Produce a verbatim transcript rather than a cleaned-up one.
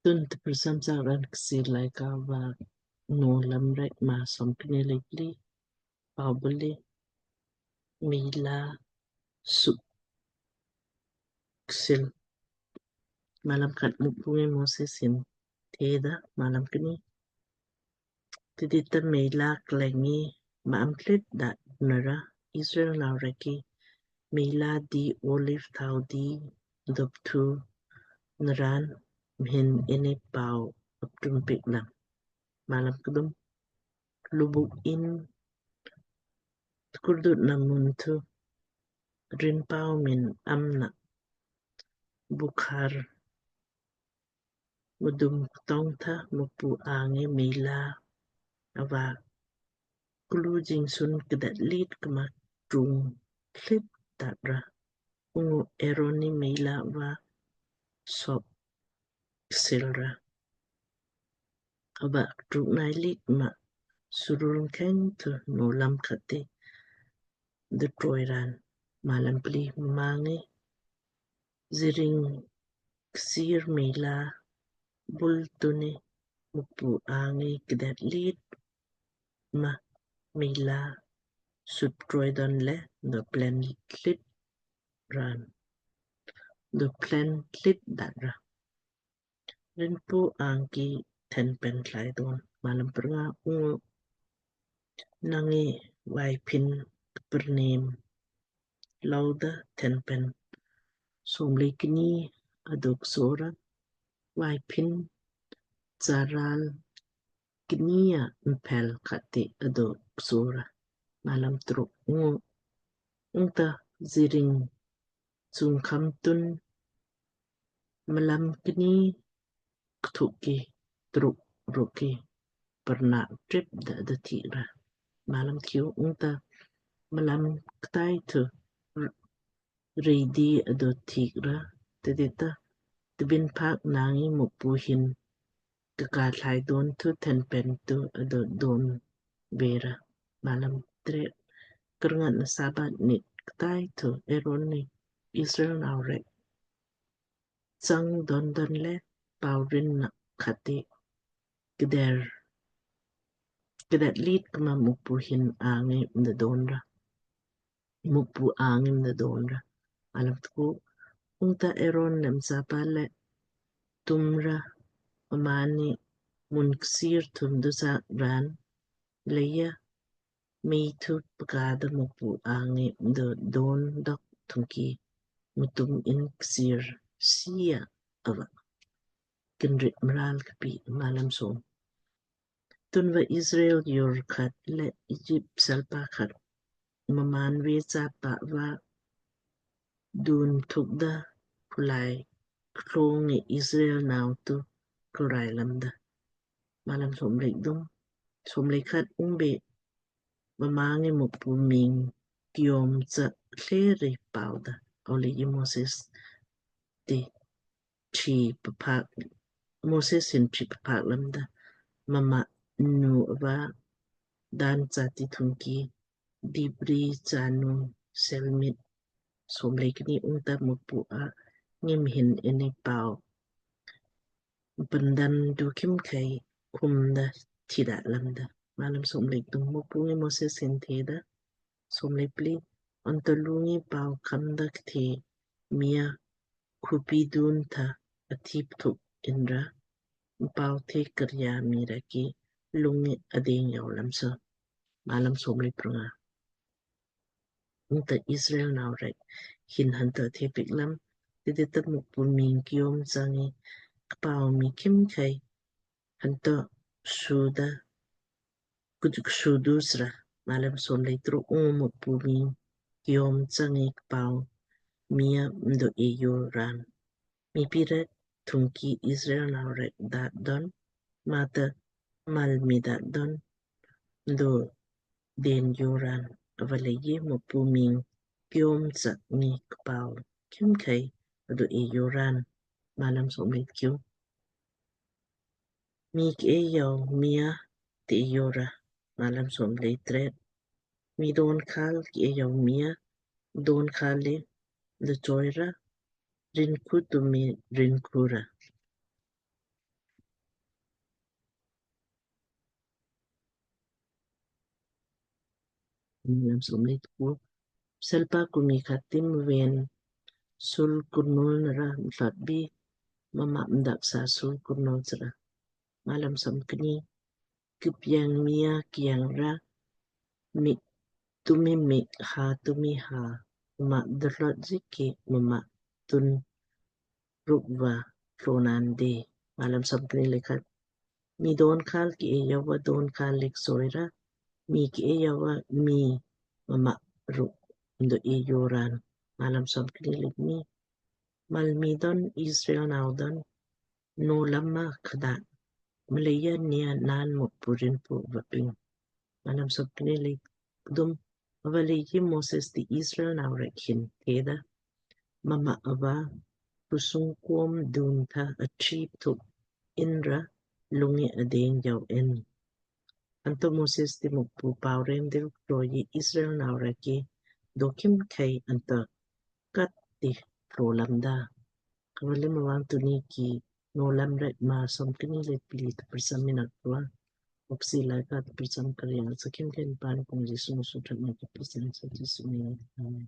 Tun tprsam sa raan Kchiir Laaika va Nowlamrek maa somkni lei pli. Pau buli meila sup ksil. Malam khat. Mukpu ngi Moses hin theda, malam kni. Tidita meila klengi maam tlit da nara Israel nau rek ki meila di olive thau di dop thu naran mhin ini pau aptum piik lam. Malam kdum. Lubuk in tkurdut na mun thu rin pau min amna bukhar mudum ktong tha Mukpu angi meila ava klu jingsun kdat lit kma trung tlit datra. Ungu Aaron ni meila ava sop ksil ra. Ava truk nai lit ma surul keng thu Nowlam khat ti de troi raan. Malam pli. Mma ngi ziring kchiir meila bul tuni Mukpu angi kdat lit ma meila sut troi don le do plen tlit raan. Do plen tlit datra. Rinpu angi thenpen thlai don. Malam prnga. Ungu nang ngi vaipin kpernem louda thenpen somlei kni adok sora, vaipin charal kni a mpel khat ti adok sora. Malam truk. Ungu ungta ziring sungkham tun malam kni kthuk ki truk ruk ki perna trip da da thik ra. Malam kiu. Ungta malam ktai thu reidi ado thik ra. Tidita tbin phak nang ngi Mukpu hin kaka thlai don thu thenpen thu ado don vera. Malam tret. Kerngat na Sabat nit ktai thu Aaron ni Israel nau rek chang don don le pau rin na khat ti kder kdat lit kma Mukpu hin angi mda don ra. Mukpu angi mda don ra. Malam tku. Ungta Aaron le mchapa le tumra mmaan ni mun kchiir thum dusa raan leija mei thu pkada Mukpu angi mda don dok thungki mutum in kchiir sia ava kinrit mral kpi. Malam som. Tunva Israel yor khat le Egypt salpa khat mmaan ve chapa va dun thukda pulai klong ngi Israel nau thu kurai lamda. Malam somlei dum. Somlei khat. Ungbe mma ngi Mukpu ming kiom cha kleri pauda. Aulei Moses ti chi papak, Moses hin chi papak lamda, mma nu ava Dan chati thungki Dibri chanu Selomit. Somlei kni. Ungta Mukpu a ngi mhin ini pau pandan du khimkhei khumda thida lamda. Malam somlei kthum. Mukpu ngi Moses hin theda, somlei pli. Anto lu ngi pau khamda kthe mii a khupi dun tha athip thuk inra, mpau the karya mii rek ki lung ngi adeng yau lamsa. Malam somlei prnga. Ungta Israel nau rek hin hanto the piik lam, tidita Mukpu ming kiom changi kpau mii khimkhei hanto suda kuduk sudu sra. Malam somlei truk. Ungu Mukpu ming kiom changi kpau mii a mdo eyo ran. Miipi rek thungki Israel nau rek daat don mata mal mii daat don mdo den yo ran. Ava leiji Mukpu ming kiom changi kpau khimkhei ado eyo ran. Malam somlei tkiu. Mii ke eyo mii a te eyo ra. Malam somlei tret. Mii don khal ke eyo mii a don khal le de choi ra. Rin khu tu mii rin khu ra. Malam somkni tku. Pselpa kumi khat ti mven sul kurnol nara mthlot bi, mma mdaksa sul kurnol sra. Malam somkni. Kipyang mii a kyang ra, mik tumi mik, ha tumi ha, mma dothlot jiki mma tun rukva tlo naan de. Malam somkni le khat. Mii donkhaal ki eayou va donkhaal lik soira, mii ki eayou va mii mma ruk mdo eayou raan. Malam somkni le kni. Mal mii don Israel nau don nowlam ma khat mleija nei a naan Mukpu rin pu vaping. Malam somkni le kdum. Ava leiji Moses ti Israel nau rek hin theda, mma ava pusung kom dun tha atrip thuk inra lungi adeng jau en. Anto Moses ti Mukpu pau ren dil kroji Israel nau rek ki dokim kai anto kat ti pro lamda. Kavali mawang tuni ki nowlam rek ma somkni le pli tu persam minak tua. Oksi lai ka tu persam karya sakim ken pan kong Jisu musu trak ma tu persam sa Jisu minak. Amen.